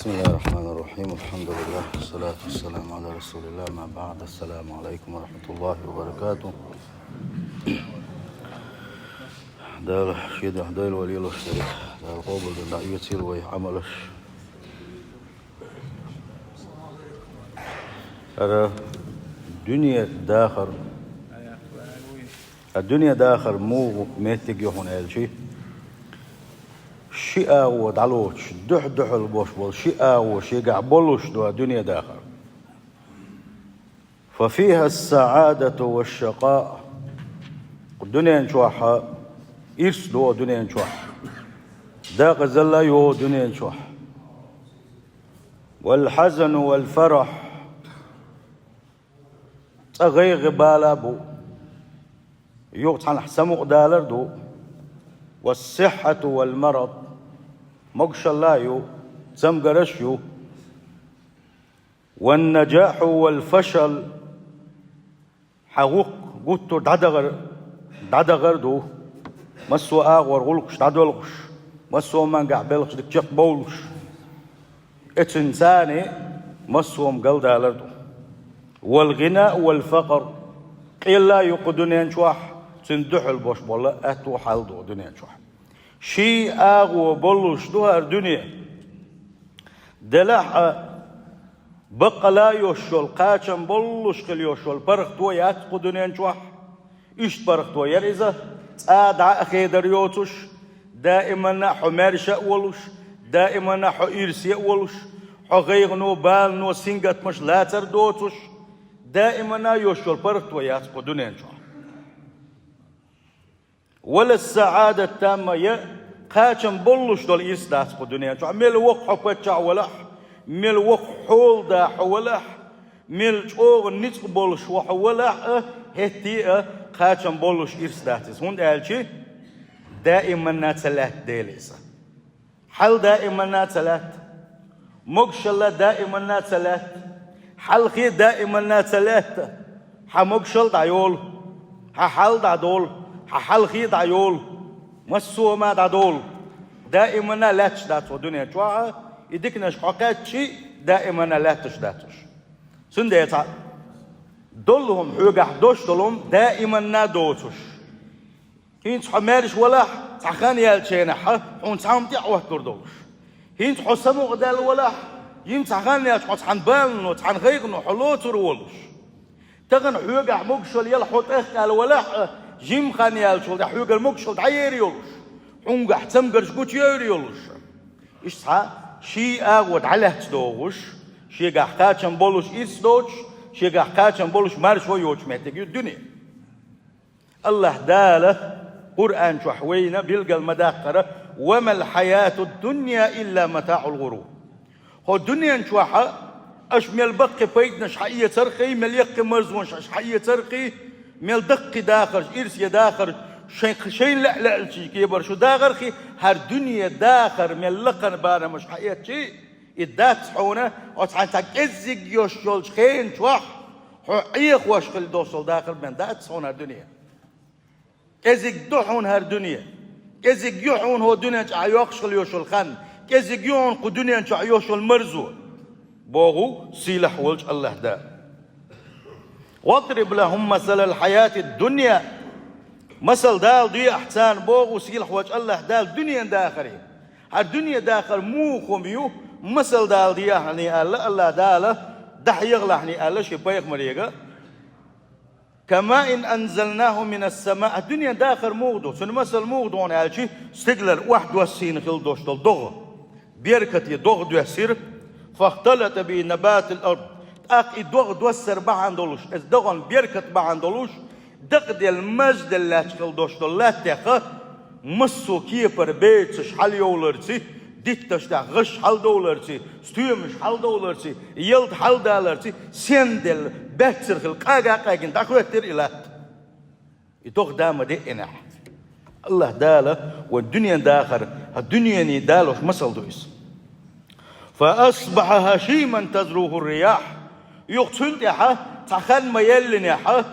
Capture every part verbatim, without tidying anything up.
بسم الله الرحمن الرحيم. الحمد لله، والصلاة والسلام على رسول الله. ما بعد. السلام عليكم ورحمة الله وبركاته. Дала шен духьа дойла вай лелош дерг. Дала къобалдина дӀаэцийла вай Ӏамалаш. ХӀара дуьне дахар. Ткъа дуьне дахар муха меттиг ю хьуна аьлча, ши агӀо дӀалоцуш, дуьхь-дуьхьал бош болу ши агӀо шегахь болуш ду а дуьне дахар. ففيها السعادة والشقاء. Дуьнен чохь ирс ду, дуьнен чохь декъазалла ю, дуьнен чохь. والحزن والفرح. Цкъа гӀайгӀа бала бу. Юха цхьанхьа самукъадалар ду. والصحة والمرض. Могушалла ю, цамгарш ю. والنجاح والفشل. Хьан гӀуллакх гуттар дӀадахар, дӀадахар ду. Массо а агӀор гӀуллакхаш дӀадолхуш, массо а мангахь белхаш дика чекхбовлуш. Эцунца массо а галдалар ду. والغنى والفقر. Къелла ю кху дуьнен чохь, цуьнан дуьхьал бош болу аьтту хьал ду дуьнен чохь. Ши агӀо болуш ду хӀара дуьне. Делахь а, баккъала йолуш йолу, кхачам болуш хила йолуш йолу паргӀато яц кху дуьнен чохь. Иштта паргӀато яра иза, цкъа дӀа а хедар йоцуш, даиманна а хьо маьрша а волуш, даиманна а хьо ирсе а волуш, хьо гӀайгӀано, балано, сингаттамаш лацар доцуш, даиманна а йолуш йолу паргӀато яц кху дуьнен чохь. ولا السعادة التامة, я кхачам боллуш долу ирс дац кху дуьнен чохь. Мел воккха хьо паччахь валахь, мел воккха хьолада хьо валахь, мел чӀогӀа ницкъ болуш ван хьо валахь а, хӀетте а кхачам боллуш ирс дац иза. ХӀунда аьлча даиманна ца лаьтта дела иза. Хьал даиманна ца лаьтта. Могушалла даиманна ца лаьтта. Хьалхе даиманна ца лаьтта. Хьан могушалла дӀайолу. Хьан хьал дӀадолу. Хьан хьалхе дӀайолу. Массо а ма дӀадолу. Даиманна лаьтташ дац хьо дуьнен чохь а, и диканаш хьо кхаьччи, даиманна лаьтташ дац уьш. Цундела цхьа долу хӀума хьоьгахь дош долу хӀума даиманна доцуш. ХӀинца хьо маьрша валахь, цхьа хан яьллачу хенахь хьуна цхьамма тӀе а хӀоттур долуш. ХӀинца хьо самукъадаьлла валахь, жимма цхьа хан яьлча хьо цхьана балано, цхьана гӀайгӀано хьо лоцур волуш. Тахана хьоьгахь могушалла яла хьо тӀехкъаьлла валахь а, жимма хан яьллачул тӀаьхьа хьоьгара могушалла дӀаер йолуш, хьунгахь цамгарш гучуйойр йолуш. Иштта цхьа ши агӀо дӀалаьцна догӀуш, шегахь кхачам болуш ирс доцуш, шегахь кхачам болуш маршо йоцуш меттиг ю дуьне. АллахӀ Дала Къуръан чохь вайна билгал ма даккхара: «وما الحياة الدنيا إلا متاع الغرور». ХӀокху дуьнен чохь аша мел баккхий пайданаш хьаэцархий, мел яккхий марзонаш аша хьаэцархий, мел даккхий дахарш, ирсе дахарш, шайн, шайна лаьа-лаьаллачу кепара шу дахархий, хӀара дуьне дахар мел лакхара барамаш хьаэцчи, и дац хьуна, оцу хьан цхьа кӀеззиг йолуш йолчу хенан чохь хьо Ӏехош хила долуш долу дахар бен дац хьуна хӀара дуьне. КӀезиг ду хьуна хӀара дуьне. КӀезиг ю хьуна хӀокху дуьнен чохь йоккхуш хила йолуш йолу хан. КӀезиг ю хьуна кху дуьнен чохь йолуш йолу марзо, боху сийлахь волчу АллахӀ Дала. «واضرب لهم مثل الحياة الدنيا». Масал дала де ахь царна, боху сийлахь волчу АллахӀ Дала, дуьнен дахаре. ХӀара дуьнен дахар муха хӀума ю, масал дала де ахьа аьлла, АллахӀ Дала дӀахьехалахь аьлла шен пайхамарега. «كماء أنزلناه من السماء». Дуьнен дахар муха ду, цуьнан масал муха ду хьуна аьлчи, стигалара охьадоссийна хила долуш долу догӀа. Беркате догӀа доьссира. «فاختلط به نبات الأرض». ТӀаккха и догӀа доссар бахьана долуш, иза догӀан беркат бахьана долуш, дакъаделла, мазделла лаьтташ хила долуш долу латтех массо а кепара бецаш хьалайовларций, дитташ тӀехь гӀаш хьаладовларций, стоьмаш хьаладовларций, ялта хьаладаларций, сенделла, баьццара хила къага а къегина дӀахӀоьттира и латта. И догӀа да ма деъинехь. АллахӀ Дала вайн дуьнен дахар, хӀара дуьнене далош масал ду иза. «فأصبح هشيما تذروه الرياح». Юха цуьнан тӀехь цхьа хан ма еллинехь,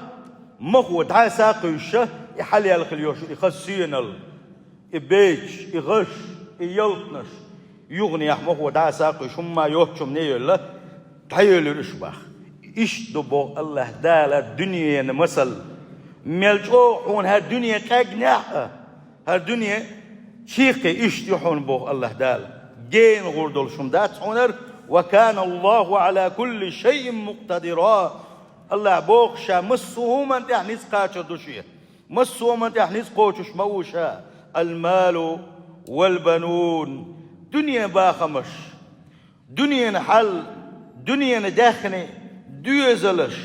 махо дӀаса а кхуьйсуш, и хьалаяьлла хила йолуш и хаза сенал, и бецаш, и гӀаш, и ялтанаш, Юханехьа мохо дӀа а сакхуьйсуш, хӀумма йоцчунна йоьлла, дӀайоьллура уьш боху. Иштта ду боху АллахӀа Дала дуьненан масал. Мел чӀогӀа хьуна хӀара дуьне къегнехь а, хӀара дуьне чийкхе иштта ю хьуна боху АллахӀа Дала. Гена гӀур долуш хӀума дац хьуна хӀара, ва кана Аллаху Ӏала кулли шайин мукътадира. АллахӀа боху, ша массо а хӀуманна тӀехь ницкъ кхачар ду шен. Массо а хӀуманна тӀехь ницкъ кхочуш ма ву ша. Алмалу валбанун. Дуьненан бахамаш, дуьненан хьал, дуьненан даьхни, доьзалш,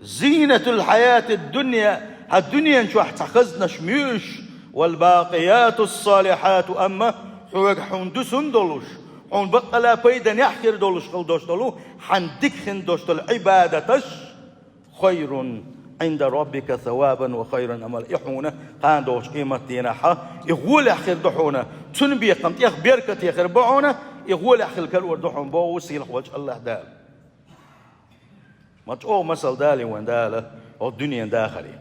зийнатул хьаятид дунья, хьан дуьнен чохь цхьа хазнаш ма ю уьш, вал бакъиятус салихьату, амма хьоьга хьуна дуьсун долуш, хьуна баккъала пайданехь хир долуш хила долуш долу, хьан дика хин долуш долу Ӏибадаташ, хайрун Ӏинда раббика савабан ва хайрун амала. И хьуна кхана долчу къематдийнахьа, и гӀолехь хир ду хьуна, цуьнан бекхам тӀех беркате хир бу хьуна, и гӀолехь хила карор ду хьуна боху сийлахь волчу АллахӀа Дала. Ма чӀогӀа масал далий вайн Дала, оцу дуьненан дахаре.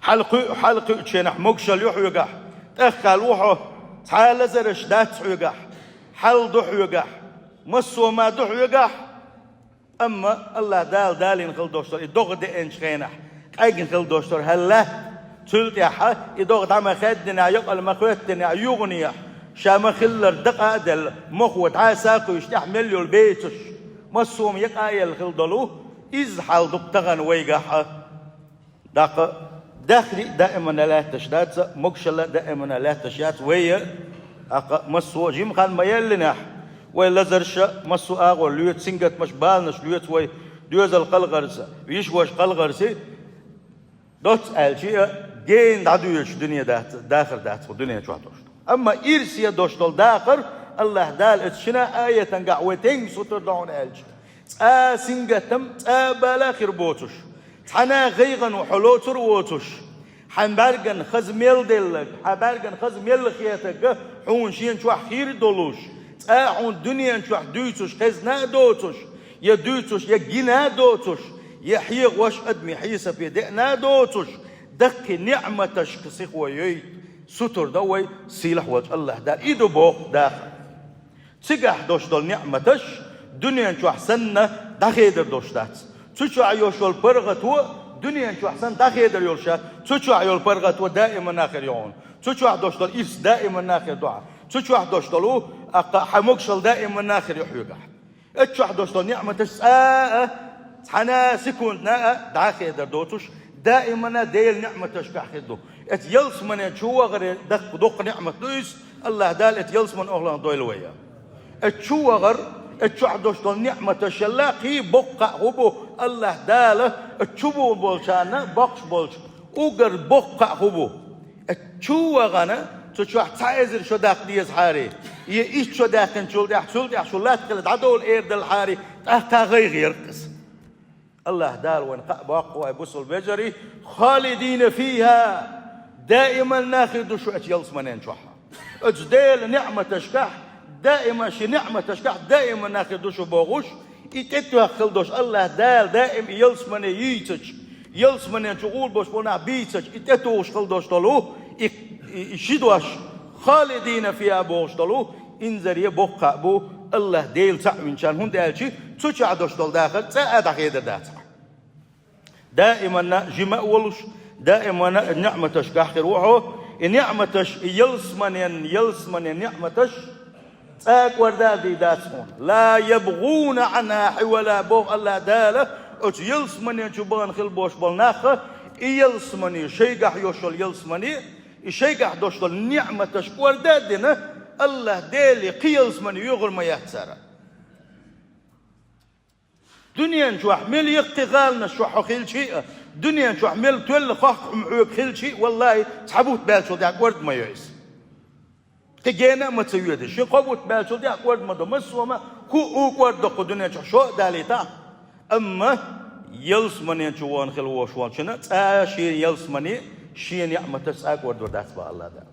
Хьал кхуьу-, хьал кхуьучу хенахь могушалла ю хьоьгахь, тӀаккха ву хьо, цхьа а лазарш дац хьоьгахь, хьал ду хьоьгахь, массо а ма ду хьоьгахь, амма АллахӀа Дала далийна хила долуш дара и догӀа деанчу хенахь, къегна хила долуш дара хӀара латта. Цул тӀаьхьа и догӀа дӀа ма хаьддинехь, йокъал ма хоьттинехь, юханехьа, ша ма-хиллара дакъа а делла, мохо дӀа а сакхуьйсуш тӀехь мел йолу бецаш, массо а ма якъа а елла хила долу, изза хьал ду-кх тахана вайгахь а. ТӀаккха даьхни а даиманна лаьтташ дац, могушалла а даиманна лаьтташ яц вай а. ТӀаккха массо а жима хан ма-яллинехь, вай лазарш а массо а агӀор лоьцу, сингаттамаш, баланаш лоьцу вай, доьзал кхалхарца, йиша-ваша кхалхарца, доцца аьлча а, гена дӀадоьдуш дуьне дац, дахар дац кху дуьне чохь долуш. Амма ирсе долуш долу дахар АллахӀа Дала оцу шина а аятангахь вай тенга сутара ду хьуна аьлча, цкъа а сингаттам, цкъа а бала хир боцуш, цхьана а гӀайгӀано хьо лоцур а воцуш, хьан бӀаьргана хаза мел делларг, хьан бӀаьргана хаза мел хетарг хьуна шена чохь хир а долуш, цкъа а хьуна дуьнен чохь дуьйцуш хезна а доцуш, я дуьйцуш, я гина а доцуш, я хьегӀош, адамийн хьесапе деана а доцуш, даккхий ниӀматашка сихо йойту, сутара до вай сийлахь волчу АллахӀа Дала. И ду боху дахар. Цигахь долуш долу ниӀматаш дуьнен чохь санна дӀахедар долуш дац. Цу чохь йолуш йолу паргӀато дуьнен чохь санна дӀахедар йолуш яц. Цу чохь йолу паргӀато даиманна хир ю хьуна. Цу чохь долуш долу ирс даиманна хир ду хьан. Цу чохь долуш долу, аккха, хьан могушалла даиманна хир ю хьоьгахь. Оцу чохь долуш долу ниӀматаш цкъа а, цхьана а секундана а дӀахедар доцуш, даиманна Делан ниӀматашкахь хир ду. Оцу ялсамане чу вахаре даккха доккха ниӀмат ду иза, АллахӀа Дала оцу ялсаманин охӀланах дойла вай. Оцу чу вахар, оцу чохь долуш долу ниӀматашалла кхин боккха а хӀун бу, АллахӀа Дала оцу чу бу болчарна боккхуш болчу уггар боккха а хӀун бу. Оцу чу вахана, цу чохь цхьа эзар шо даккха дезахьара, я итт шо даьккхинчул тӀаьхьа, цул тӀаьхьа шу латта хила дӀадовла эр далахьара, тӀаккха гӀайгӀа яра-кх иза. АллахӀа Дала вайна кхаъ боккху, вай бусалба вежарий, «Халидина фиха», даиманна хир ду шу оцу ялсаманен чохь. Оцу Делан ниӀматашкахь, даиман шен ниӀматашкахь даиманна хир ду шу бохуш, и тӀетоьхна хила долуш АллахӀа Дала даим и ялсамане йийцача, ялсаманен чу гӀур болуш болу нах бийцача, и тӀетухуш хила долуш долу, и, и, и ши дош, «Халидина фиха» бохуш долу, инзаре боккха а бу АллахӀ Дела цхьаъ винчарна, хӀунда аьлча цу чохь долуш долу дахар цкъа а дӀахедар дац. Даиманна жима а волуш, даиманна ниӀматашкахь хир ву хьо, и ниӀматаш, и ялсаманен, ялсаманен ниӀматаш цкъа а кӀорда а дийр дац хьуна. «Ла ябгӀуна Ӏанха хьивала», боху АллахӀ Дала, оцу ялсаманен чу бахана хила болуш болу нах, и ялсамане, шайгахь йолуш йолу ялсамане, и шайгахь долуш долу ниӀматаш кӀорда а дина, АллахӀ Деле кхин ялсамане йоьхур ма яц цара. Дуьнен чохь мел яккхий гӀаланаш чохь хьо хилчий а, дуьнен чохь мел тоьлла хохкахь хӀума хьоьга хилчий а, валлахӀи, цхьа бутт баьллачул тӀаьхьа кӀорда ма йо иза. Кхин гена а ма ца йоьдуш, ши кхо бутт баьллачул тӀаьхьа кӀорда ма до, массо а ма хӀуъу кӀорда до кху дуьнен чохь, шо а далийта. Амма ялсаманен чу вахана хила волуш волчунна цкъа а шен ялсамане, шен ниӀматаш цкъа а кӀордор дац боху АллахӀ Дала.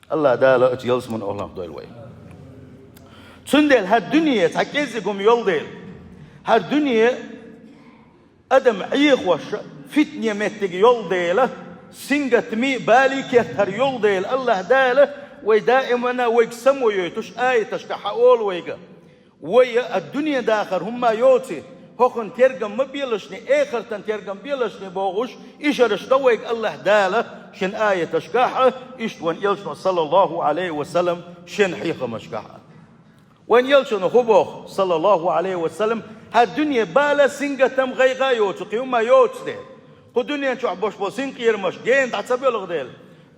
АллахӀ Дала оцу ялсаманин охӀланах дойла вай. Цундела хӀара дуьне цхьа кӀеззиг хӀума йолу дела, хӀара дуьне адам Ӏехош, фитне меттиг йолу дела, сингаттамий, балий кертахь йолу дела, АллахӀ Дала Вай даимана вайга самойойтуш аяташка хьаолу вайга. Вай а дуьне дахар хӀумма йоций, хӀокхун тергам ма белашний, эхартан тергам белашний бохуш, ишараш до вайга Аллаха Дала шен аяташкахь а, иштта вайн элчано, саллаллаху Ӏалайхи ва саллам, шен хьехамашкахь а. Вайн элчано хӀу боху, саллаллаху Ӏалайхи ва саллам, хӀара дуьне бала, сингаттам, гӀайгӀа йоцу, кхин хӀумма йоцу дела. Кху дуьнен чохь болуш болу синкъерамаш гена дӀа ца боьлху дела.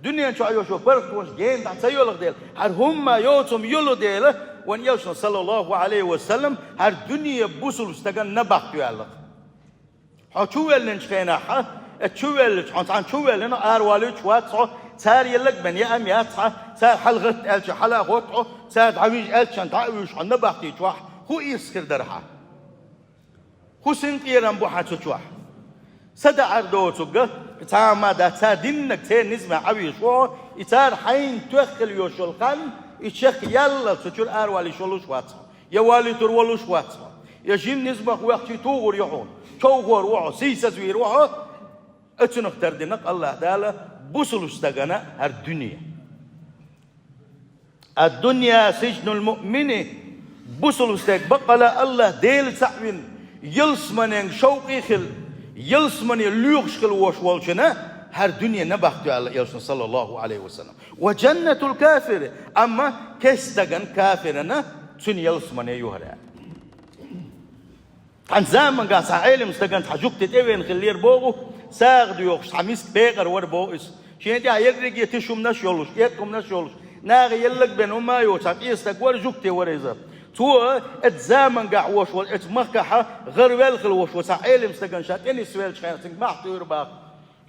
Дуьнен чохь йолуш йолу паргӀатонаш гена дӀа ца йоьлху дела, хӀара хӀумма йоцу хӀума йолу дела, вайн элчано, саллаллаху Ӏалайхи ва саллам, хӀара дуьне бусулба стагана набахти ю аьлла. Хьо чу воьллинчу хенахь, хьо, э, чу воьллича, хьо цхьаьна чу воьллина, аравалуьйтуш вац хьо, цара еллаг бен яа ма яц хьан, цара хьалагӀатта аьлча хьала а гӀотту хьо, цара дӀавижа аьлча дӀа а вуьйжу хьо набахти чохь, хӀун ирс хир дара хьан? ХӀун синкъерам бу хьан цу чохь? Са даӀар доцург, цхьа а ма дац, цара диннарг церан низамехь Ӏан везаш ву хьо, и цара хьайна тоьхна хила йолуш йолу хан, и чекхъяллал цу чуьра аравалийта волуш вац хьо, я валийтур волуш вац хьо, я жин низамах вехчий тухур ю хьуна, човхор ву хьо, сийсазвийр ву хьо, оцунах тардина Аллаха Дала бусулба стагана хӀара дуьне. Ад-дунья сижнул муъмини, бусулба стаг баккъала Аллах Дела цхьаъ вина, ялсаманенга шовкъе хила, ялсамане лоьхуш хила вош волчунна хӀара дуьне набахти ю аьлла элчано, саллаллаху Ӏалайхи ва саллам. Ва жаннатул кафири, амма кеста стагана, кафирана, цуьнан ялсамане ю хӀара аьлла. Цхьана заманахь цхьа Ӏелам стагана цхьа жугти тӀевеана хиллера боху, сагӀа доьхуш цхьа миска бекъар вара боху иза. Шен тӀехь ерриге тиша хӀуманаш йолуш, эта хӀуманаш йолуш, наха еллаг бен хӀума а йоцу цхьа къен стаг вара, жугти вара иза. Цо, оцу заманахь волуш волу, оцу махкахь гӀараваьлла хила волуш волу цхьа Ӏелам стагана ша тӀе нисвеллачу хенахь цуьнга мохь туьйхира боху.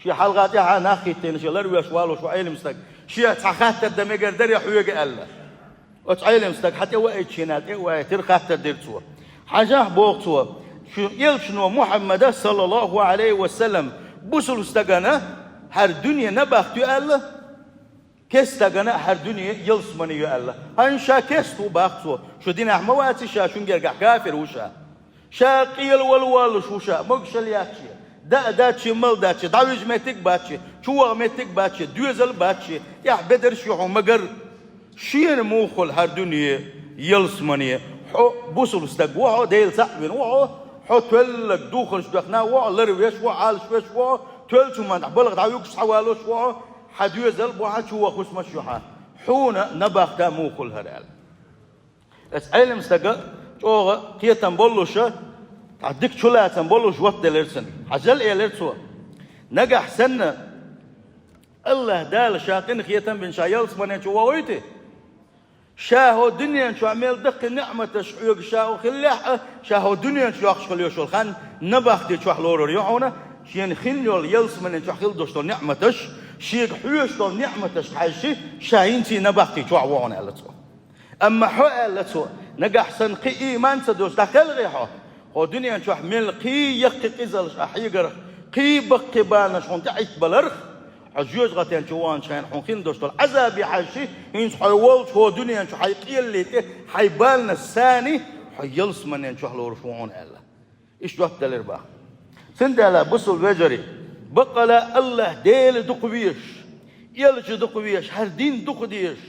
Шен хьалха тӀаьхьа нах хӀиттийна, шен ларвеш волуш ву Ӏелам стаг. Шен цхьа хаттар дан мегар дарий хьоьга аьлла. Оцу Ӏелам стага хьан тӀе ваийтина, тӀе а ваийтира, хаттар дира цо. Хьажахь, боху цо, шун элчано Мухьаммада, саллаллаху Ӏалайхи ва саллам, бусулба стагана хӀара дуьне набахти ю аьлла, кеста стагана хӀара дуьне ялсамане ю аьлла. ХӀинца ша кеста ву, боху цо, шу динехь ма ваций ша, шун гергахь кафир ву ша. Ша къелавала воллуш ву ша, могушалла яьчча, даа даьчча, мала даьчча, дӀавижа меттиг а баьчча, чу ваха меттиг а баьчча, доьзал а баьчча, тӀехь бедарш ю хьуна магар. Шена муха хуьлу хӀара дуьне ялсамане? Хьо бусулба стаг ву хьо, Дела цхьаъ вина ву хьо, хьо тоьллаг духарш доьхна ву хьо, ларвеш ву хьо, Ӏалашвеш ву хьо, тоьллачу хӀуманна тӀехь балха дӀавуьгуш схьавалош ву хьо, хьан доьзал а бу хьан, чу ваха хӀусамаш а ю хьан. Хьуна набахта муха хуьлу хӀара аьлла. Оцу Ӏелам стага чӀогӀа кхетам боллуша, цхьа дика чулацам боллуш жоп делира цунна. Хьажал, элира цо, нагахь санна Аллаха Дала ша къинхетам бина ша ялсамане чу вохуьйтий, ша хӀокху дуьнен чохь мел даккхий ниӀматаш хьоьга ша хилалехь а, ша хӀокху дуьнен чу йоккхуш хила йолуш йолу хан набахти чохь лорур ю хьуна, шена хин йолу ялсамане чохь хила долуш долу ниӀматаш, шега хьоьжуш долу ниӀматаш хьаьжча, ша хӀинца набахти чохь ву хьуна, аьлла цо. Амма хьо, аьлла цо, нагахь санна кхин ийман ца долуш дӀакхелхий хьо, хӀокху дуьнен чохь мел кхин яккхий къизаллаш ахь хьегарх, кхин баккхий баланаш хьуна тӀеӀиттабаларх, хьо жоьжахатен чу ваханчу хенахь хьуна хин долуш долу Ӏазабе хьаьжча, хӀинца хьо волчу хӀокху дуьнен чу хьайн къелле тӀе, хьайн баланаш санна, хьо ялсаманен чохь лоруш ву хьуна, аьлла. Иштта жоп делира боху. Цундела, бусулба вежарий, баккъала Аллах Дела дукха везаш, элча дукха везаш, хӀара дин дукха дезаш,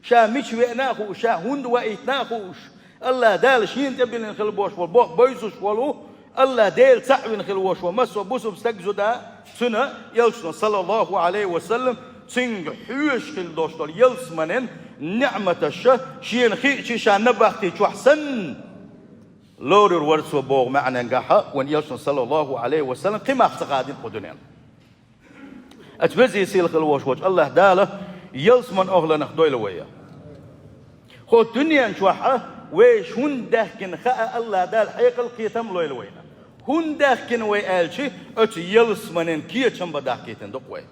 ша мича веана а хууш, ша хӀунда ваийтина а хууш, Аллах Дала шена тӀебиллина хила болуш болу боху, бойзуш волу, Аллах Дела цхьаъ вина хила волуш волу массо а бусулба стаг, зуда, цуьнан элчано, саллаллаху Ӏалайхи ва саллам, цуьнга хьоьжуш хила долуш долу ялсаманен ниӀматаш шена хиъча, ша набахти чохь санна лорур вара цо боху маьӀненгахь, вайн элчано, саллаллаху Ӏалайхи ва саллам, кхин мах ца хадийна кху дуьненна. Оцу везий сийлахь хила волуш волчу Аллах Дала ялсаманин охӀланах дойла вай. ХӀокху дуьнен чохь вайша хӀунда даьхкина хаа Аллах Дала хьекъал, кхетам лойла вайна. ХӀунда даьхкина вай аьлча, оцу ялсаманин кечам бан даьхкийтина ду-кх вай.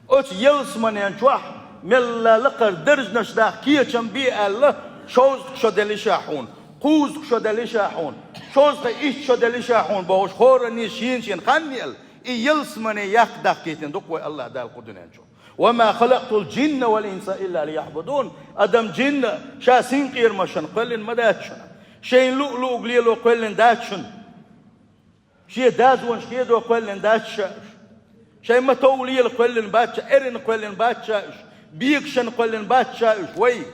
Оцу ялсаманен чохь мелла лакхара даржанаш даха кечам бе аьлла, шовзткъа шо делла ша хьуна, кхузткъа шо делла ша хьуна, шовзткъе итт шо делла ша хьуна бохуш, хӀоранна шен-шен хан елла, и ялсамане яккха даьхкийтина ду-кх вай Аллах Дала кху дуьнен чу. «Ва ма халакътул жинна вал инса илла лияӀбудун». Адам, жин а ша синкъерамашна кхоьллина ма дац шуна. Шайна луъу-луъург лело кхоьллина дац шуна. Шен дозанаш хедо кхоьллина дац ша уьш. Шайн ма-тов лела кхоьллина бац ша, эрна кхоьллина бац ша уьш. бегашна кхоьллина бац ша уьш вай.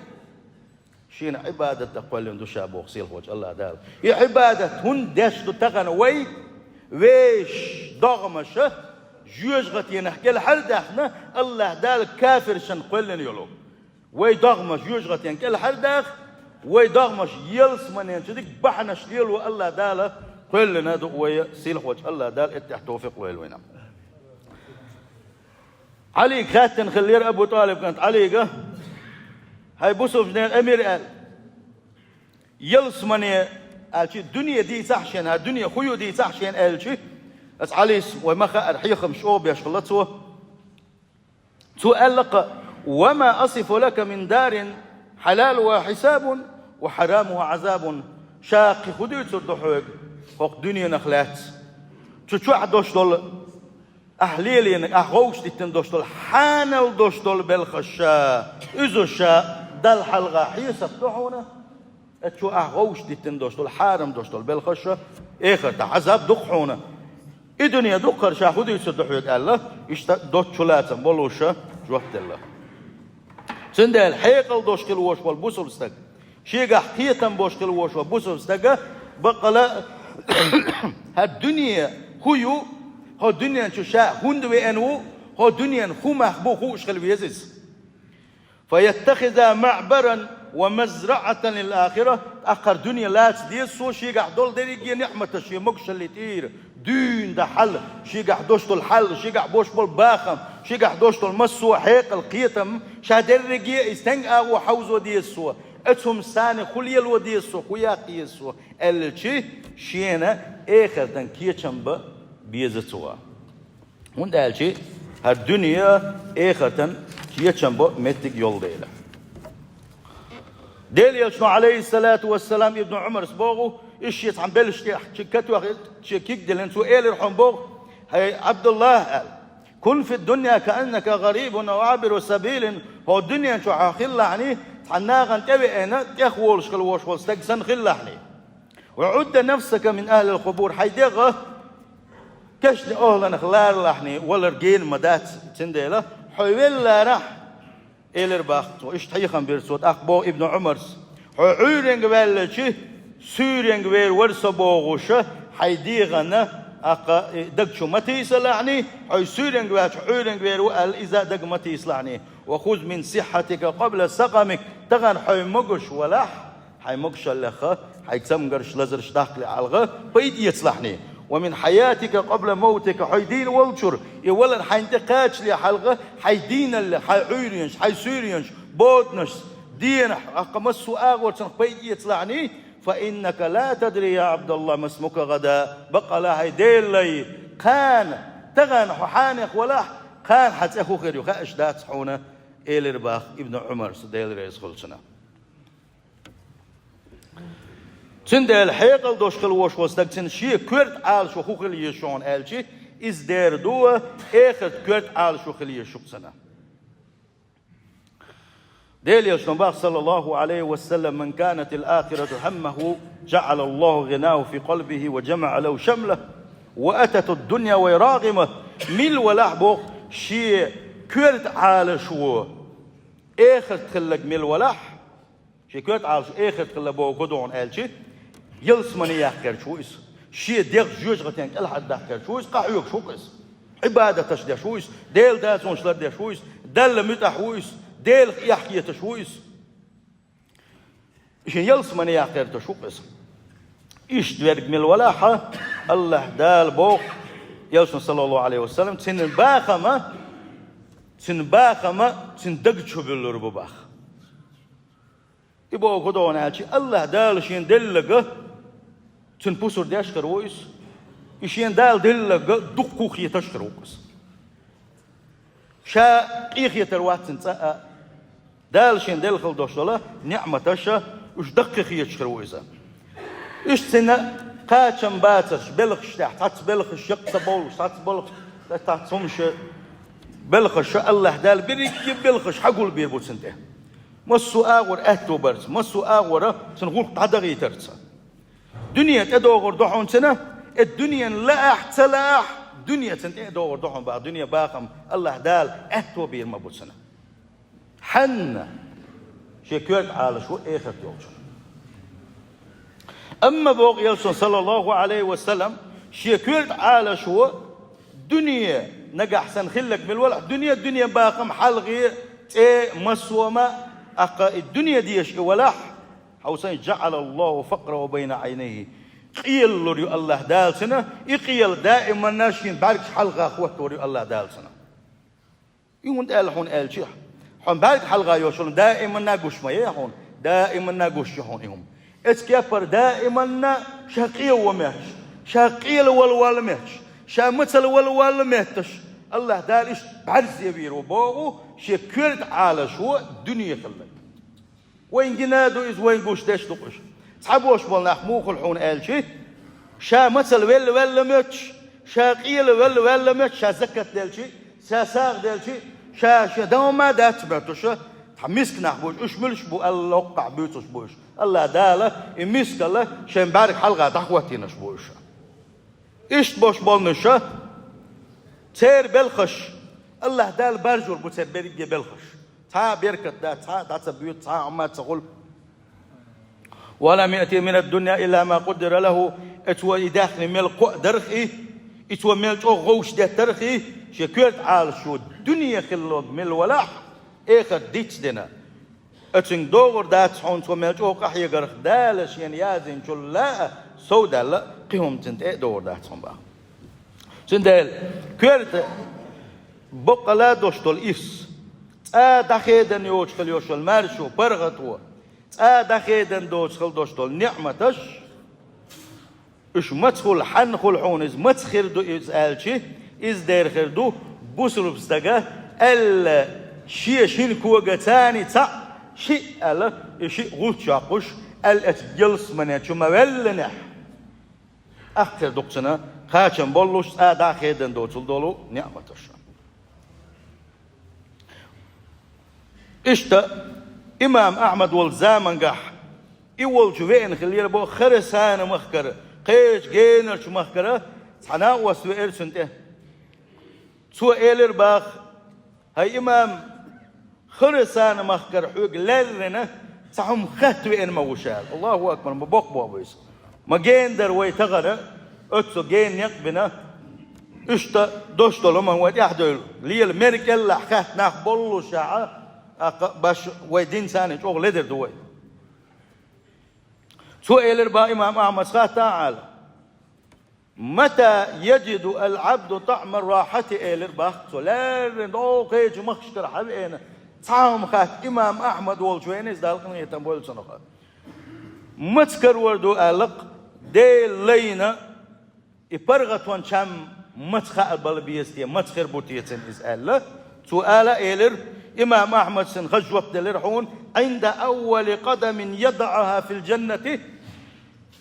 Шена Ӏибадат дан кхоьллина ду ша боху сийлахьчу АллахӀ Дала. И Ӏибадат хӀунда деш ду тахана вай? Вешан догӀмаш жоьжахатенах кӀелхьара даьхна, АллахӀ Дала кафиршна кхоьллина йолу. Вай догӀмаш жоьжахатенах кӀелхьара даха, вай догӀмаш ялсаманен чу дика бахьанаш лело АллахӀ Дала кхоьллина ду вай, сийлахьчу АллахӀ Дала эттехь товфикъ лойла вайна. Ӏалига хаьттина хиллера Абу ТӀалиб кӀант Ӏалига: «ХӀай бусалбанийн амир», – аьлла. «Ялсамане», – аьлча, «дуьне дийцахь шена, хӀара дуьне хӀун ю дийцахь шена», – аьлча, аса Ӏалис, вай ма хаьара, хьехамаш чӀогӀа беш хилла цо. Цо аьлла-кх: «Ва ма асифу лака мин дарин хьалалуха хьисабун ва хьарамуха Ӏазабун». Ша кхин хӀун дуьйцур ду хьоьга хӀокху дуьненах лаьцна? Цу чохь долуш долу, ахь лелийнарг, ахь гӀовшах диттина долуш долу, хьанал долуш долу белхаш ша, иза ша Далла хьалха хьесап ду хьуна. Эццу ахь гӀовшах диттина долуш долу, хьарам долуш долу белхаш ша, эхартахь Ӏазаб ду-кх хьуна. И дуьне ду-кх хӀара, ша хӀун дуьйцур ду хьоьга аьлла, иштта доцчу лацам болуша жоп делла. Цундела хьекъал долуш хила вош волу бусалба стаг, шегахь кхетам болуш хила вош волу бусалба стага, баккъала, хӀара дуьне хӀун ю, хӀо дуьнен чу ша хӀунда веана ву, хӀо дуьненан хӀун мах бу хууш хила веза иза. «Фа яттахиза маӀбаран ва мазраӀатан лил ахира», тӀаккха хӀара дуьне лаца деза цо, шегахь долу дерриге ниӀматаш шен могушалле тӀера дуьйна дан хьал, шегахь долуш долу хьал, шегахь болуш болу бахам, шегахь долуш долу массо а хьекъал, кхетам, ша дерриге а иза стенга агӀо хьовзо деза цо, оцу хӀуманца цхьаьна хӀун лело деза цо, хӀун яккха еза цо, аьллачи, шена эхартан кечам бан беза цо. ХӀунда аьлча хӀара дуьне а, эхартан кечам бан меттиг йолу дела. Делан Элчано, Ӏалайхиссалату вассалам, Ибн Ӏумарс боху, иза шен цхьана белшаш тӀехь чу катоьхна, шен куьг диллина, цо элира хьуна боху: «ХӀай ӀабдуллахӀ, – аьлла, – кун фи дунья кааннака гӀарибун ав Ӏабиру сабилин», хӀо дуьнен чохь хьо хилалахьний, цхьана нахана тӀевеана, тӀехволуш хила вош волу стаг санна хилалахьний. «Ва Ӏудда нафсака мин ахлил хубур», хьайн дегӀ кешнийн охӀланах ларалахьний, валар гена ма дац, цундела хьо велларахь, элира боху цо, иштта хьехам бира цо, тӀаккха боху Ибн Ӏумарс: «Хьо Ӏуьйренга ваьллачи, суьйренга вер вара со бохуша, хьайн дегӀана, тӀаккха, э, даг чу ма тийсалахьний, хьо суьйренга ваьлча Ӏуьйренга вер ву аьлла, иза даг ма тийсалахьний. Ва хуз мин сиххатика къабла сакъамик», тахана хьо могуш валахь, хьайн могушаллех хьайн цамгарш, лазарш даккхале хьалха пайда эцалахьний. «Ва мин хьаятика къабла мавтика», хьо дийна волчуьра и валар хьайна тӀе кхачале хьалха, хьайн дийналлех, хьайн Ӏуьйренаш, хьайн суьйренаш, боданаш, денахь, тӀаккха массо а агӀор цунах пайда эцалахьний. «Фа иннака ла тадри, я ӀабдаллахӀ, ма смука гӀадан», баккъала, хӀай Делан лай, кхана, тахана хьо хьенех валахь, кхана хьан цӀе хӀун хир ю, хаьаш дац хьуна, элира боху Ибн Ӏумарс, Дела реза хуьлда цунна. Цундела хьекъал долуш хила вош волу стаг, цуьнан шен коьрта Ӏалашо хӀун хила еза шуна аьлчи, иза дера ду, эхартан коьрта Ӏалашо хила еза шу-кх цуьнан. Делан Элчано боху, саллаллахӀу Ӏалайхи ва саллам: «Ман канатил ахирату хӀаммахӀу, жаӀалаллахӀу гӀинахӀу фи къалбихӀи ва жамаӀа лахӀу шамлахӀ, ва ататхӀу ддунья ва хӀия рагӀиматхӀу». Мила валахь боху, шен коьрта Ӏалашо эхарт хилларг мила валахь, шен коьрта Ӏалашо эхарт хилла боху хӀун ду хьуна аьлчи, ялсамане яккха гӀерташ ву иза. Шен дегӀ жоьжахатен кӀелхьардаккха гӀерташ ву иза, къахьоьгуш ву-кх иза. Ӏибадаташ деш ву иза, Делан дацонаш лардеш ву иза, Далла муьтӀахь ву иза, Делах эхь хеташ ву иза. Шен ялсамане яккха гӀерташ ву-кх иза. Иштта верг мила валахь, АллахӀ Дала боху, Элчано, саллаллахӀу Ӏалайхи ва саллам, цуьнан бахама, цуьнан бахама цуьнан даг чу буьллур бу боху. И боху хӀун ду хьуна аьлчи, АллахӀ Дала шена делларг цунна пусар деш хир ву иза. И шена Дала делларг дуккха хеташ хир ву иза. Ша къинхетар вац цуьнан цкъа а. Дала шена делла хила долуш долу ниӀматаш, уьш даккхий хеташ хир ву иза. Иштта цуьнан кхачам бацарш, белхаш тӀехь, цхьацца белхаш яккха ца бовлуш, цхьацца белхаш, цхьацца хӀумаш, белхаш, АллахӀ Дала берригге белхаш хьагулбийр бу цунна тӀе. Массо а агӀор аьтто барца, массо а агӀора цуьнан гӀуллакх дӀадахийтарца. Дуьне тӀедогӀур ду хьуна цуьнан, и дуьненан лаахь, ца лаахь, дуьне цуьнан тӀе а догӀур ду хьуна боху, дуьне бахам АллахӀ Дала аьтто бийр ма бу цуьнан. Хьанна шен коьрта Ӏалашо эхарт йолчунна. Амма боху Элчано, саллаллаху Ӏалайхи ва саллам, шен коьрта Ӏалашо дуьне, нагахь санна хилларг мила валахь, дуьне, дуьнен бахам, хьалхе, цӀе, массо а ма, аккха и дуьне дезаш и валахь, хьовсай, жаӀалаллаху факъраху байна Ӏайнайхи. Къелалур ю АллахӀ Дала цунна, и къела даиманна шен бӀаьргаш хьалха хӀоттор ю АллахӀ Дала цунна. И хӀунда аьлла хьуна аьлча, хьуна бӀаьрг хьалха йолуш хӀума даиманна гуш ма яй хьуна, даиманна гуш ю хьуна и хӀума. Эцу кеппара даиманна ша къе ван метташ, ша къела вала валла метташ, ша мацалла вала валла метташ, АллахӀ Дала иштта бӀаьрзе вийр ву боху, шен коьрта Ӏалашо дуьне хилларг. Вайн гина а ду иза, вайн гуш деш а ду-кх уьш. Цхьаболуш болу нах муха хуьлу хьуна аьлча, ша мацалла велла ваьлла моьттуш, ша къела велла ваьлла моьттуш, ша закат делча, ша сагӀа делча, ша шен дан ма дац моьттуш, цхьа миска нах бу уьш, уьш муьлш бу аьлла, локкхахь буьйцуш бу уьш. АллахӀ Дала и мискалла шайн бӀаьрг хьалха дӀахӀоттийнарш бу уьш. Иштта болуш болнуш, церан белхаш, АллахӀ Дала баржор бу церан берриге белхаш. Цхьа а беркат дац, цхьа а дӀа ца боьду, цхьа а хӀума ца хуьлу. «Ва лам яътихи мина ддунья илла ма къуддира лаху», и цо и даьхни мел кхоа дарх и, и цо мел чӀогӀа гӀовш деттарх и, шен коьрта Ӏалашо дуьне хилларг мила валахь, эхарт диц дина. Оцуьнга догӀур дац хьуна цо мел чӀогӀа къахьегарх, Дала шена яздинчул а, совдаьлла а, кхин хӀума цунна тӀе а догӀур дац хьуна боху. Цундела коьрта баккъалла а долуш долу ирс, цкъа дӀахедан йоцуш хила йолуш йолу маршо, паргӀато, цкъа дӀахедан доцуш хила долуш долу неӀматаш, уьш маца хуьлу, хьанна хуьлу хьуна иза, маца хир ду иза аьлча, иза дера хир ду, бусулба стага аьлла, шен шина кога царний цхьаъ, шиъ аьлла, и шиъ гӀулч йоккхуш, аьлла, оцу ялсамане чу ма-веллинехь. ТӀаккха хир ду-кх цуьнан кхачам боллуш, цкъа дӀахедан доцуш долу неӀматаш. Иштта имам Ахьмад волчу замангахь и волчу веана хиллера боху Харасана-махкара, кхечу генарчу махкара цхьа накъост веара цунна тӀе. Цо элира боху: «ХӀай имам, Харасана-махкара хьоьга леррина цхьа хӀума хатта веана ма ву ша», — аьлла. Аллаху акбар, ма боккха боху иза. Ма гена дара вай тахана, оццу гена некъ бина, иштта дош долу хӀума вай тӀаьхьадевлла. Лела мера кӀелахь хатта нах боллушехь, тӀаккха баш вай динца а чӀогӀа ледара ду вай. Цо элира боху имам Ахьмада, хатта а Ӏала: «Мата яджиду ал-Ӏабду таӀма ар-рахьати», — элира боху цо, леррина догӀу кхечу махкашкара хьан веана, цхьа хӀума хатта имам Ахьмад волчу веана, иза Далла къинхетам бойла цунах. Маца карор ду аьлла-кх, Делан лайна и паргӀатонан чам маца хаабала беза те, маца хир бу те цуьнан иза аьлла. Цо ала а элира, имам Ахьмада цунна хаза жоп делира хьуна: «Ӏинда аввали къадамин ядаӀуха фил джаннати».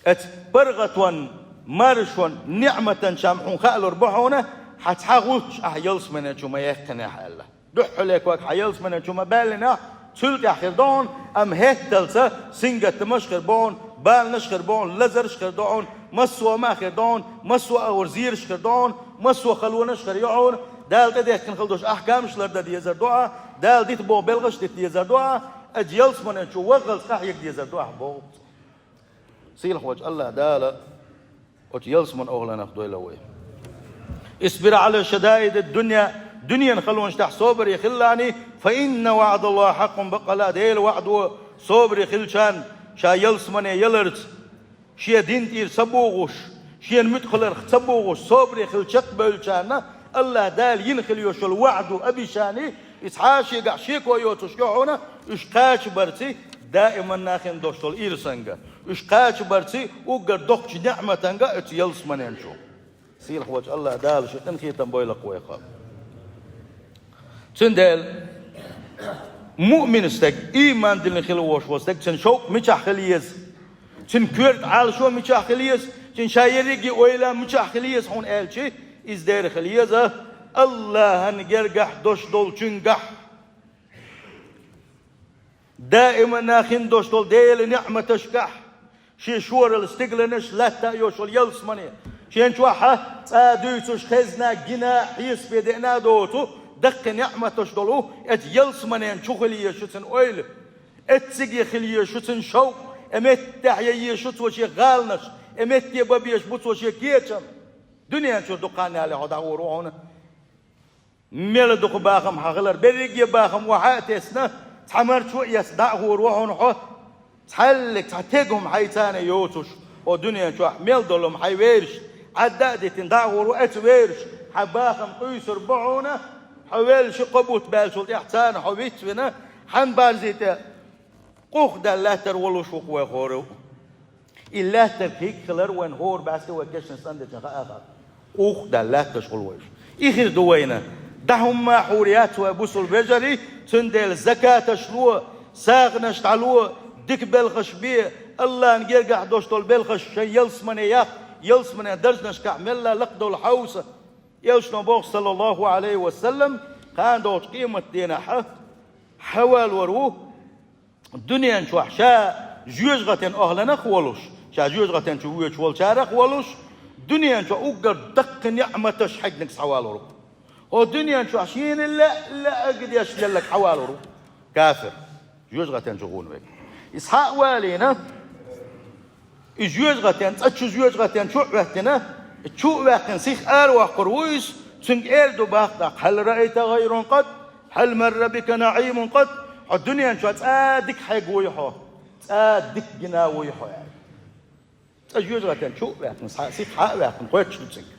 Оцу паргӀатонан, маршонан, неӀматан чам хьуна хаалур бу хьуна, хьан цхьа гӀулч ахь ялсамане чу ма-яьккхинехь аьлла. Дуьххьарле ког хьан ялсамане чу ма-баьллинехь, цул тӀаьхьа хир ду хьуна, амма хӀетталца сингаттамаш хир бу хьуна, баланаш хир бу хьуна, лазарш хир ду хьуна, массо а хӀума хир ду хьуна, массо а агӀор зераш хир ду хьуна, массо а халонаш хир ю хьуна, Дала тӀедехкина хила долуш ахькамаш лардан дезар ду ахь, Дала дита боху белхаш дита дезар ду ахь, оцу ялсамане чу ваххалц къахьега дезар ду ахь боху. Сийлахьволчу АллахӀ Дала оцу ялсаманин охӀланах дойла вай. «Исбир Ӏала шадаидид-дунья», дуьненан халонаш тӀехь собаре хилалахь, «фа инна ваӀдаллахӀи хьакъун», баккъалла а Делан ваӀдо собаре хилчарна, ша ялсамане яларца, шен дин тӀера ца богӀуш, шена муьтӀахь хиларх ца богӀуш, собаре хила чекхбевллачарна, АллахӀ Дала йина хила йолуш йолу ваӀдо, обещани, иза хьан шегахь шеко йоцуш ю хьуна, уьш кхача барций, даиманна хин долуш долу ирсанга, уьш кхача барций, уггар доккхачу неӀматанга оцу ялсаманен чу. Сийлахьволчу АллахӀ Дала шен къинхетам бойла-кх вайх. Цундела муъмин стаг, ийман диллина хила волуш волу стаг, цуьнан шовкъ мичахь хила еза? Цуьнан коьрта Ӏалашо мичахь хила еза? Цуьнан ша ерриге а ойла мичахь хила еза хьуна аьлча, иза дера хила еза АллахӀан гергахь долуш долчуьнгахь. Даиманна хин долуш долу Делан неӀматашкахь, шен шоралла стигланаш, латта а йолуш йолу ялсамане, шен чохь а цӀа дуьйцуш, хезна, гина, хьесапе деана а доцу, Даккхий ниӀматаш долу, эцу ялсаманен чу хила езаш ю цуьнан ойла, эцциге хила езаш ю цуьнан шовкъ, э меттехь ян езаш ю цо шен гӀаланаш, э метте бан безаш бу цо шен кечам. Дуьнен чуьра дукха хан ялале хьо дӀагӀур ву хьуна. Мел дукха бахам хьан хилар, берриге бахам охьа а тесна, цхьа марчо а эцна дӀа а гӀур ву хьуна хьо. Цхьаьллиг цхьа тега хӀума хьайца а йоцуш, хьо дуьнен чохь мел долу хӀума хьайн вераш, Ӏадда а дитина дӀа а гӀур ву эцу вераш, хьан бахам къуьйсур бу хьуна, хьо велла ши-кхо бутт баьллачул тӀаьхьа царна хьо вицвина, хьан барзий тӀе къухдаьлла лаьттара волуш ву-кх вай хӀора а. И лаьттара кхин хилар вайн хӀора бӀаьсте вай кешнаш цӀандечун хаа хаа. Къухдаьлла лаьтташ хуьлу вайша. И хир ду вайна. ДӀа хӀумма хьур яц вай бусул вежарий, цундела закаташ ло, сагӀанаш дӀало, дика белхаш бе, Аллана гергахь долуш долу белхаш шайн ялсамане яккха, ялсаманен даржанашкахь мелла лакхадовла хьовса. Элчано боху, саллаллаху Ӏалайхи ва саллам, кхана долчу къематденахь хьавалор ву, дуьнен чохь ша жоьжахатин охьланах а волуш, ша жоьжахатин чу воьдуш волчарах а волуш, дуьнен чохь уггар даккхий ниӀматаш хьегнарг схьавалор ву. ХӀо дуьнен чохь шена лаьа-лаьа агадеш лелларг схьавалор ву. Кафир. Жоьжахатин чу гӀуна верг. Иза схьа а валийна, и жоьжахатин, цӀа чу жоьжахатин чу а хӀоьттина, чу а ваьккхина, сиха араваккхур ву иза, цуьнга эр ду боху тӀаккха: «Хьал раайта гӀайрун къат? Хьал марра бика наӀимун къат?» Хьо дуьнен чохь цкъа а дика хьегна вуй хьо? Цкъа а дика гина вуй хьо? — аьлла. ЦӀа жоьжахатин чу а ваьккхина, схьа, сиха схьа а ваьккхина, кхоьттуш ду цуьнга.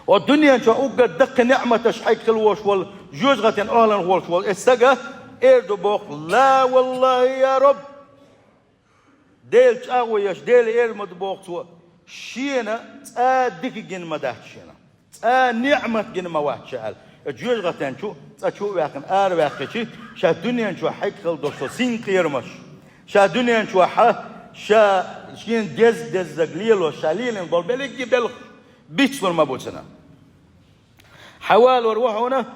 Оцу дуьнен чохь уггар даккхий ниӀматаш хьегна хила волуш волу, жоьжахатин охьланах волуш волу и стага эр ду боху: «Ла валлахи, я Рабб!» Дела чӀагӀо еш, Дела эр ма ду боху цо, шена цкъа а дика гина ма дац шена, цкъа а ниӀмат гина ма вац ша аьлла. Оцу жоьжахатин чу, цӀа чу а ваьккхина, ара ваьккхича, ша дуьнен чохь хьегна хила долуш долу синкъерамаш, ша дуьнен чохь, ша шена деза-деззиг лелош, ша лелийна болу берриге белхаш бицлур ма бу цуьнан. Хьавалор ву хьуна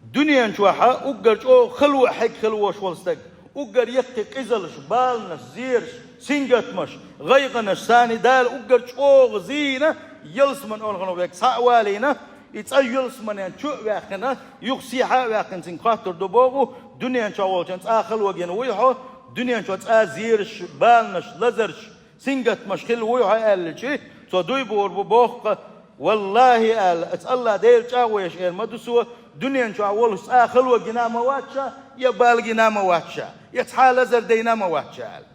дуьнен чохь уггар чӀогӀа хало хьегна хила волуш волу стаг, уггар яккхий къизаллаш, баланаш, зераш, сингаттамаш, гӀайгӀанаш, царна Дала уггар чӀогӀа зийна, ялсамане охьланах верг схьа а валийна, и цӀа ялсаманен чу а ваьккхина, юха сиха а ваьккхина, цуьнга хоттур ду боху: «Дуьнен чохь волчун цкъа а хало гина вуй хьо, дуьнен чохь цкъа а зераш, баланаш, лазарш, сингаттамаш хилла вуй хьо?» аьллачи, цо дуй бохур бу боху-кх: «Валлахи, — аьлла, — оцу Аллах Дела чӀагӀо еш эр ма ду цо, дуьнен чохь волуш цкъа а хало гина ма вац ша, я бала гина ма вац ша, я цхьа а лазар дайна ма вац ша», — аьлла.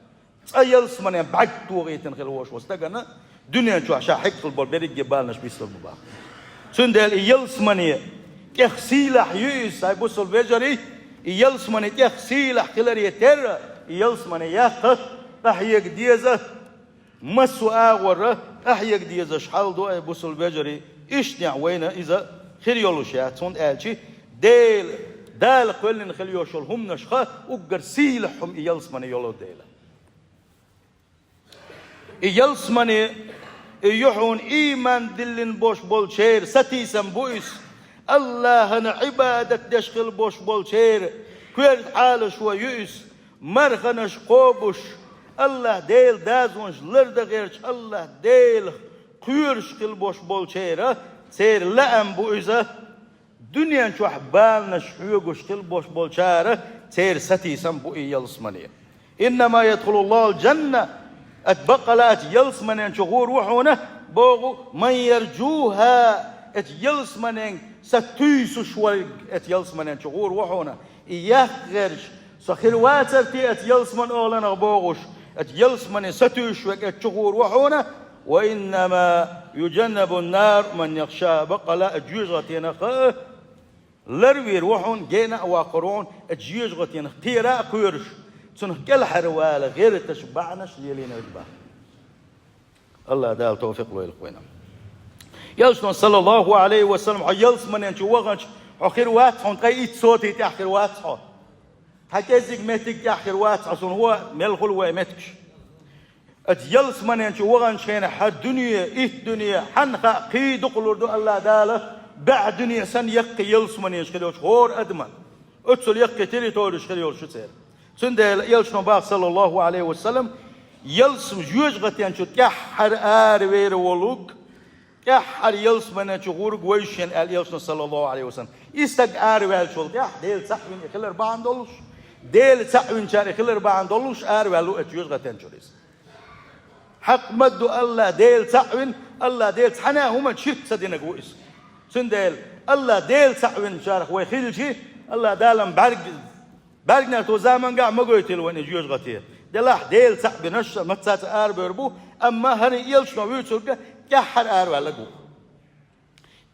Цкъа ялсамане бӀаьрг тохийтина хила волуш волу стагана дуьнен чохь ша хьегна хила болу берриге баланаш бицлур бу боху. Цундела и ялсамане тӀех сийлахь ю иза, сайн бусул вежарий, и ялсамане тӀех сийлахь хиларе терра, и ялсамане яккха къахьега деза, массо а агӀорра къахьега дезаш хьал ду, ай бусул вежарий, иштта вайна иза хир йолуш яц, хӀунда аьлча Дела, Дала кхоьллина хила йолуш йолу хӀуманашха уггар сийлахь хӀума и ялсамане йолу дела. И ялсамане, и ю хьуна ийман диллина бош болчеран сатийсам бу иза, Аллахьана Ӏибадат деш хила бош болчеран коьрта Ӏалашо ю иза, марханаш кхобуш, Аллах Делан дозанаш лардан гӀерташ, Аллах Делах кхоьруш хила бош болчеран церан лаам бу иза. Дуьнен чохь баланаш хьоьгуш хила бош болчара церан сатийсам бу и ялсамане. «Иннама ядхулуллахул джанна», оцу баккъала оцу ялсаманен чу гӀур ву хьуна, боху, «ман ярджуха», оцу ялсаманенга сатуьйсуш верг оцу ялсаманен чу гӀур ву хьуна. И яккха гӀерташ, со хир вацара те оцу ялсамане охьаланах бохуш, оцу ялсамане сатуьйсуш верг оцу чу гӀур ву хьуна, «ва иннама юджаннабун нар ман яхшаха», баккъала оцу жоьжахатенах а ларвийр ву хьуна, гена а воккхур ву хьуна, оцу жоьжахатенах кхера а кхоьруш, цунах кӀелхьарвала гӀерташ, бахьанаш лелийнарг бан. Аллах Дала тавфикъ лойла вайна. Элчано, саллаллаху Ӏалайхи ва саллам, хьо ялсаманен чу ваханчу хьо хир вац хьуна, ткъе итт сотий тӀехь хир вац хьо. Хьан кӀеззиг меттиг тӀехь хир вац хьо, суна хӀун мел хуьлу вай меттигаш. Оцу ялсаманен чу ваханчу хенахь хьан дуьне, итт дуьне, хьанна хаьа, кхин дукха лур ду Аллах Дала, баьӀ дуьне санна яккхий ялсаманеш хир йолчу хӀора адаман. Оццул яккхий территореш хир йолуш ю церан. Цундела элчано боху, саллаллаху Ӏалайхи ва саллам, ялсам-, жоьжахатен чу тӀаьххьара аравер волург, тӀаьххьара ялсамане чу гӀург вайшен аьлла Элчано, саллаллаху Ӏалайхи ва саллам. И стаг араваьллачул тӀаьхьа Дела цхьаъ вина и хилар бахьана долуш, Дела цхьаъ винчара и хилар бахьана долуш араваьлла ву оцу жоьжахатен чуьра иза. Хьакъ ма ду, АллахӀ Дела цхьаъ вина, АллахӀ Дела цхьана а хӀуманна ширк ца динарг ву иза. Цундела АллахӀ Дела цхьаъ винчарах вай хилча, АллахӀ Дала-м бӀаьрг-, бӀаьргнехь тӀо заманга а ма гойтийла вайна и жоьжахате. Делахь Дела цхьаъ бинарш маца а ца арабевр бу, амма хӀара Элчано вуьйцург тӀаьххьара араваьлларг ву.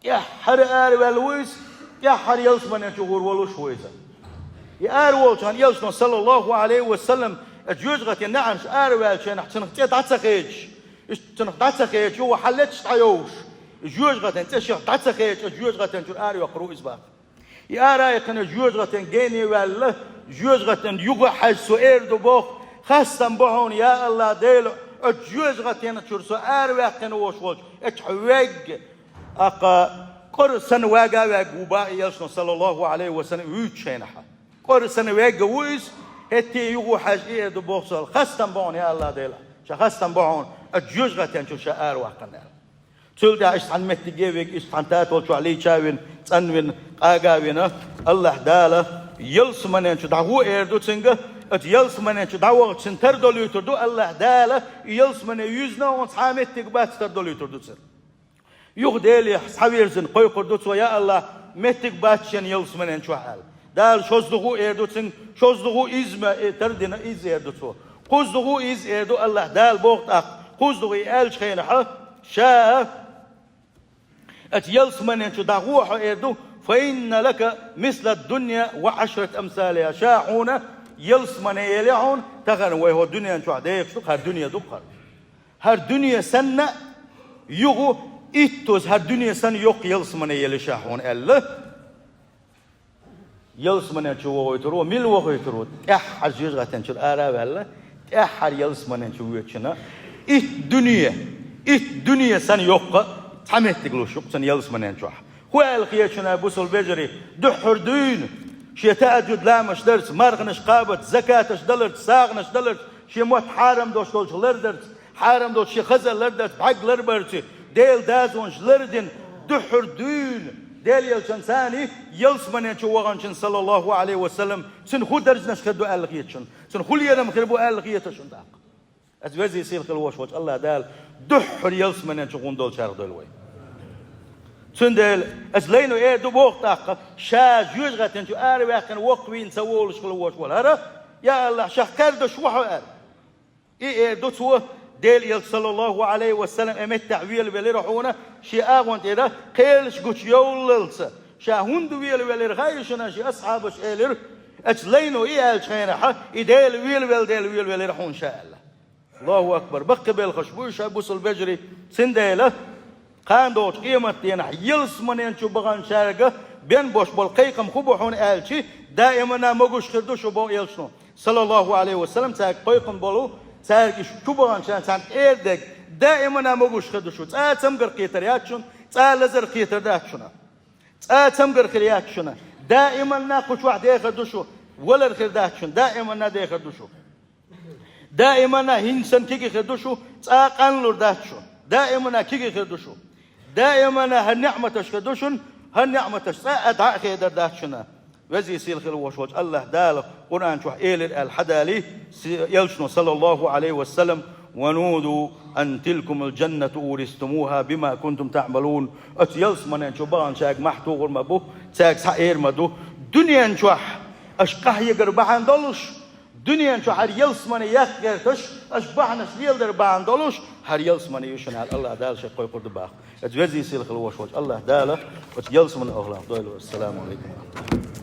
ТӀаьххьара араваьлла ву иза, тӀаьххьара ялсамане чу гӀур волуш ву иза. И араволчу хенахь Элчано, саллаллаху Ӏалайхи ва саллам, оцу жоьжахатин наӀараш араваьллачу хенахь цунах цӀе дӀа ца хедаш, иштта цунах дӀа ца хедаш, юха хьаллеташ дӀайовхаш, и жоьжахатин цӀе шех дӀа ца хедаш, оцу жоьжахатин чуьра араяккхар ву иза боху. И араихкина жоьжахатин гене ваьлла, жоьжахатин юха а хьаьжча цо эр ду боху: «Хастам бу хьуна, я АллахӀ Дела, оцу жоьжахатин чуьра со араваьккхина волуш волчу, оцу вегга». ТӀаккха кӀора санна вага а ваьгна ву боху Элчано, саллаллаху Ӏалайхи ва саллам, вуьйцучу хенахь. КӀора санна ваьгна ву иза, хӀетте а юха а хьаьжча и эр ду боху цо: «Хастам бу хьуна, я АллахӀ Дела, ша хастам бу хьуна, оцу жоьжахатин чуьра ша араваьккхина», аьлла. Цул тӀаьхьа иштта цхьана меттиге а вега, иштта цхьана татолчохь лийча а вина, цӀанвина, къага а вина, АллахӀ Дала ялсамане чу дӀагӀо эр ду цуьнга, оцу ялсамане чу дӀавахча цунна тардолуьйтур ду АллахӀ Дала, и ялсамане юьзна а вон цхьа а меттиг бац тардолуьйтур ду цуьнан. Юха Деле схьавирзина кхойкхур ду цо: «Я АллахӀ, меттиг бац шена ялсамане чохь», аьлла. Дала шозлагӀа эр ду цуьнга, шозлагӀа иза ма, э, тардина, иза эр ду цо. КхозлагӀа иза эр ду АллахӀ Дала боху тӀаккха. КхозлагӀа и аьллачу хенахь, ша оцу ялсамане чу дӀагӀо хьо эр ду: «Фа инна лака мисла дунья ва Ӏашрат амсалиха». Ша хьуна ялсамане елла хьуна, тахана вай хӀокху дуьнен чохь дехаш ду, хӀара дуьне ду-кх хӀара. ХӀара дуьне санна, юха иттаза хӀара дуьне санна йоккха ялсамане елла ша хьуна аьлла. Ялсамане чу вохуьйтур ву, мила вохуьйтур ву? ТӀаьххьара жоьжахатин чуьра ара а ваьлла, тӀаьххьара ялсамане чу воьдучунна итт дуьне, итт дуьне санна йоккха цхьа меттиг луш ю-кх цунна ялсамане чохь. ХӀун аьлла хета шуна, бусалба вежарий, дуьххьара дуьйна шен таӀажуд ламазаш дарца, марханаш кхабарца, закаташ даларца, сагӀанаш даларца, шен мотт хьарам долуш долчух лардарца, хьарам долчух шен хаза лардарца, бӀаьрг ларбарца, Делан дозанаш лардина, дуьххьара дуьйна Делан Элчанца ялсамане чу ваханчун, саллаллаху Ӏалайхи ва саллам, цуьнан хӀун даржанаш хир ду аьлла хета шуна? Цуьнан хӀун лерам хир бу аьлла хета шуна тӀаккха? Аса везий сийлахь хила волуш волчу АллахӀ Дала дуьххьара ялсамане чу гӀур долчарах дойла вай. Цундела аса лайно эр ду боху тӀаккха, ша жоьжахатин чу араваьккхина воккхавийна ца волуш хила волуш волу хӀара, я АллахӀ, шех кхаьрдаш ву хьо аьлла. И эр ду цо, Делан Элча, саллаллаху Ӏалайхи ва саллам, и меттехь велавелира хьуна, шен агӀон тӀера кхелаш гучу йовллалца. Ша хӀунда велавелира хаьий шуна, шен асхьабаша элира, аса лайно и аьллачу хенахь, и Дела велавелла, Дела велавелира хьуна ша аьлла. Аллаху акбар! Баккхий белхаш бу уьш, бусалба вежарий, цундела кхана долчу къематдийнахь ялсаманен чу баханчаьрга бен бош болу кхайкхам хӀун бу хьуна аьлчи, даимана могуш хир ду шу, боху Элчано, саллаллаху Ӏалайхи ва саллам, цаьрга кхойкхам болу, цаьрга и чу баханчарна царна тӀера дерг даимана могуш хир ду шу. Цкъа а цамгар кхетар яц шуна, цкъа а лазар кхетар дац шуна. Цкъа а цамгар хир яц шуна. Даиманна кху чохь дехар ду шу, валар хир дац шуна, даиманна дехар ду шу. Даиманна хӀинца санна кегий хир ду шу, цкъа а къанлур дац шу. Даиманна кегий хир ду шу. Даиманна хӀара неӀматаш хир ду шуна, хӀара неӀматаш цкъа а дӀа а хедар дац шуна. Везий сийлахь хила волуш волчу АллахӀ Дала Къуръан чохь элира аьлла хьадалий, си-, Элчано, саллаллаху Ӏалайхи ва саллам: «Ва нуду ан тилкумул джаннату уристумуха бима кунтум таъмалун». Оцу ялсаманен чу баханчаьрга мохь тухур ма бу, цаьрга схьаэр ма ду. Дуьнен чохь аша къахьегар бахьана долуш, дуьнен чохь хӀара ялсамане яккха гӀерташ, аша бахьанаш леладар бахьана долуш, хӀара ялсамане ю шуна аьлла, АллахӀ Дала шех кхойкхур ду боху. Аса везий сийлахь хила волуш волчу АллахӀ Дала оцу ялсаманин охӀлах дойла. Ассаламу Ӏалайкум ва рахматуллахӀ.